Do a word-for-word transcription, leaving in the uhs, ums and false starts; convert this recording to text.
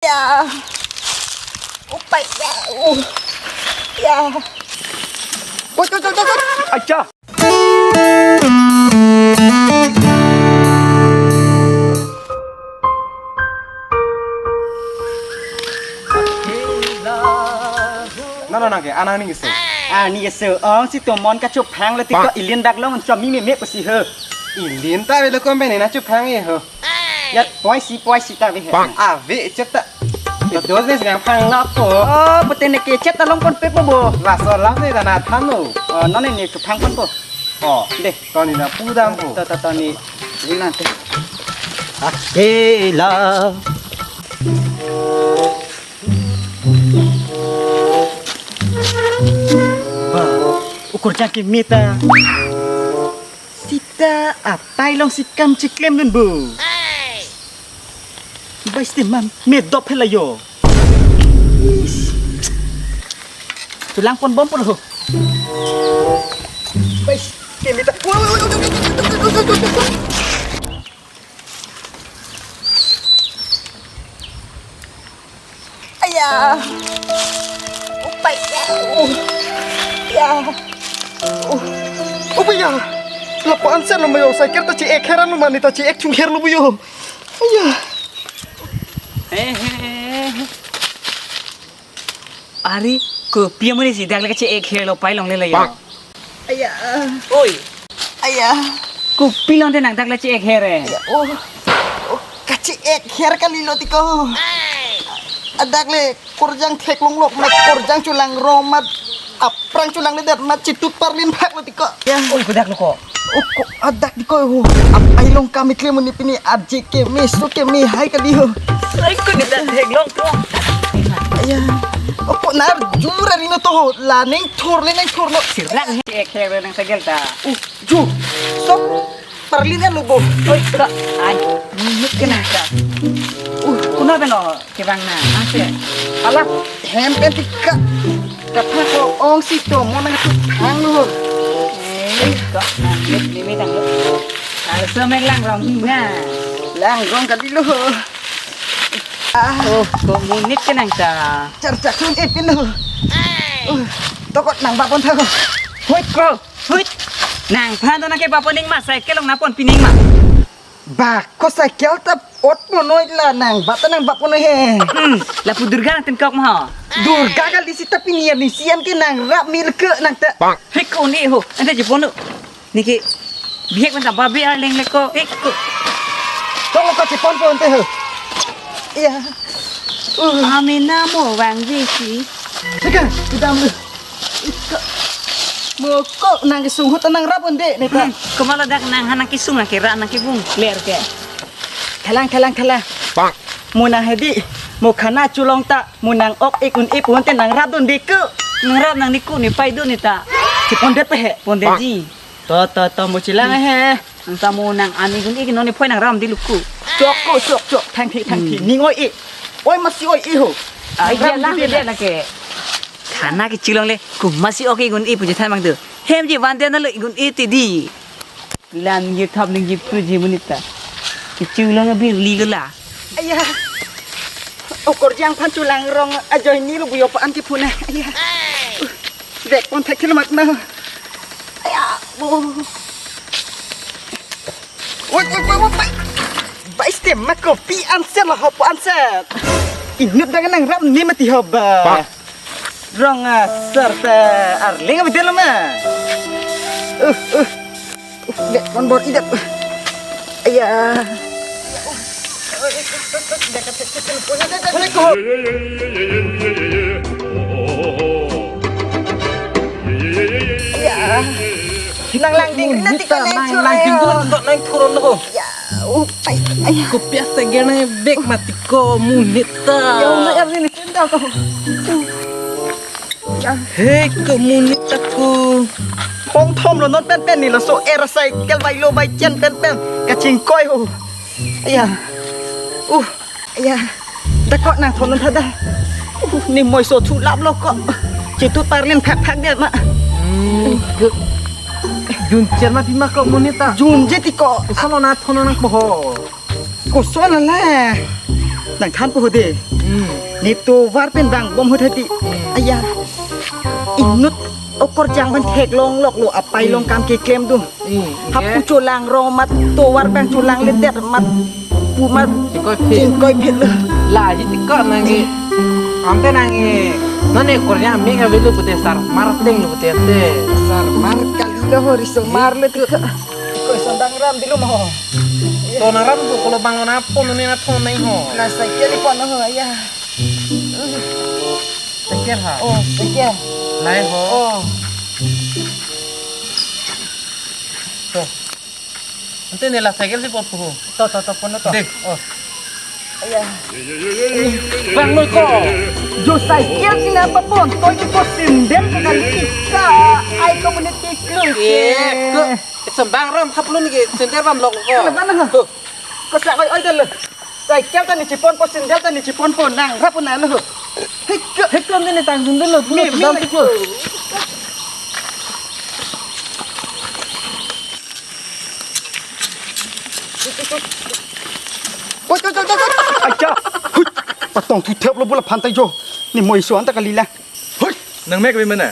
Ya. Upai ya. Uh. Ya. Wait, wait, wait, wait, wait. Acha. Nano nang ke, anang ning keso. Ah, ning keso. Ong si tomon kachophang le tiko ilin dak long chom mi me me ko si he. Ilin ta avelo company na chophang e ho. Ya, poi si, poi si ta ave he. Ave, chet ta. Dos ne sedang phang lapo. Oh, pute ne ke chet ta longpon pe po bo. Laso la ne ta na than lo. Oh, non ne chophang pon po. Oh, de. Toni na pudam po. To, to, toni. Ini nanti. Akela. Ba, ukur jangki mita. Sita apai long si kam chiklemdun bu. Bai sita mam medop hela yo. Ish. Chulang pon bom pon ho. Bai sita mita. Aya. Upai. Oh. Ya. Oh. Upai ya. Lapu-an sen lo mayo, cycle ta che-ek heran lo mani ta che-ek chung her lo buyo. Aya. He, he, he, he. Ari, kopi amonit si dak le kache-ek her lo pai longle la yo. Aya. Oi. Aya. Kopi longte nang dak le che-ek her e. Aya, oh. Oh, kache-ek her kali lo tiko. Adak le korjang theklong lok mat, korjang chulang rong mat, aphrang chulang le det mat, chitut parlin phak lo tiko. Ya. Oi, kodak lo ko. Oh, ko adak tiko ho. Apai long kam iklem ni pini arje ke me, so ke me hai kali ho. Ai, ko ni dak theklong to. Aya. Oh, ko nar jumur ari no to ho. La neng thur le neng thur lo. Sirang he ek he nang sagel ta. Uh, ju. So, parlin lo bo. Oi, ka. Ai. Minit ke na ka. Uh, kuna beno. Kevang na, ase. Alah, hem pen tiko. Kathak ko ong si tomon nangchophang lo. Eh, ko, ah, limit, limit ang lo. Laso mek lang rong hina. Lang rong kali lo. Ah. Oh, ko monit ke nang ta. Char char chun e pin lo. Uh, tokot nang bapon tha ko. Hoi ko. Hoi. Nangphan to nang kebapon ning ma, cycle long nangpon pining ma. Ba, ko cycle ta ot monoi la nang, ba ta nang bapon he. Hmm, lapu Durga nang tin kok ma ho. Durga kali sita pini ya ni sian ke nangrap mi leke nang ta. Hek ko ni ho, ante chepon lo. Niki, bihek man ta babe arleng le ko, hek ko. Tong ko chepon po ante ho. Iya. Uh. Amena mo vangve si. Sika, kita ambil. Ika. Mo ko nang kesung ho ta nangrap un de ne ta. Hmm, komat ladak nang ha nang kesung nang kera nang kevung ler ke. Kalang, kalang, kalang. Mo nang hedi, mo khana cholong ta, mo nang ok ik un-e pu ante nangrapdun de ke. Nangrap nang niku ne paidun ne ta. Chepon det pe he. Pon detji. To, to, to, mo chelang he. Nang ta mo nang an ik un-e ke non ne phoi nangrap di luku. Chok ko, chok, chok. Thang thi, thang thi. Hmm. Ning oi ik. Oi masi oi ik ho. Ai, nangrap dia lang, di dia na. Lake. Khana kecholong le, komat si ok ik un-e pu chethan mang tu. Hemji van dia na lo ik un-e ti di. Lam je thap ling je pru je monit ta. Kecholong abirli lo la. Aya. Okorjang aphan cholang rong ajoine lo buyo pa an kepuna. Aya. Vekpon thek thil mat na. Aya. Oh. Oi, oi, oi, oi, bai. Bai stem ma kopi anset lo hopo anset. Inut bang nangrap ni mati hoba. Rong asar ta arleng abidel ma. Uh, uh. Uh, dek kon bor idak. Aya. Aya. Nang lang ding na tika nang lang ding dun to nang thuron lo. Ya, upai. Aya. Kopi asa gena bek mati ko monit ta. Ya, na er ni sendal ko. Hei, ko monit ta ko. Thom thom lo non pen pen ni laso er cycle bai lo bai chen pen pen. Kachingkoi ho. Aya. Uh, aya. Da ko nang thon non tha da. Uh, ni moi so thu lap lo ko. Chitu tarlin phak phak det ma. Hmm, ke-, jun chen ma pi ma ko monit ta. Jun je ti ko. Koson lo na thon nang po ho. Koson la. Nang than po ho de. Ne tovar pen vangbom ahut hadi. Hmm. Aya. Inut okorjang pen theklong loklo, apai along kam keklem do. Hmm, hapu ke? Cholang rong amat tovar pen cholang ledet amat pu amat. Chingkoiphet. Chingkoiphet lo. Lahai tik ko nangji. Ante nangji. Non ne okorjang mek avelo pute sar mar teng lo pute ante. Sar mar kali lo ho, riso mar lo tik ko. Ko sondang ram dilo mo. Ton aram ko kolo bang na pon ne na thon nai ho. Na cycle pon ho, aya. Cycle ha? Oh, cycle. Lahai ho. Oh. To. Ante ne la cycle si pon pu ho. To, to, to, pon to. Deh. Oh. Aya. Bang noi ko. Jo cycle si nangpapon, to ini ko sindel kali ka. Ai ko menit tiklu. Eh, ko. Sembang ram haplun ke sindel bang lok ko. Mana, mana? Ko sa oi oi dal. Cycle ta ne chiponpo, sindel ta ne chiponpo, nang rap na lo. Hek hek ne tang sindel lo. Me, me, dam me. Ko. Oi, oi, oi, oi, oi. Acha. Hui. Patong thu thep lo bula phantai jo. Ne moi so anta kali la. Hui. Nang mek bi mana?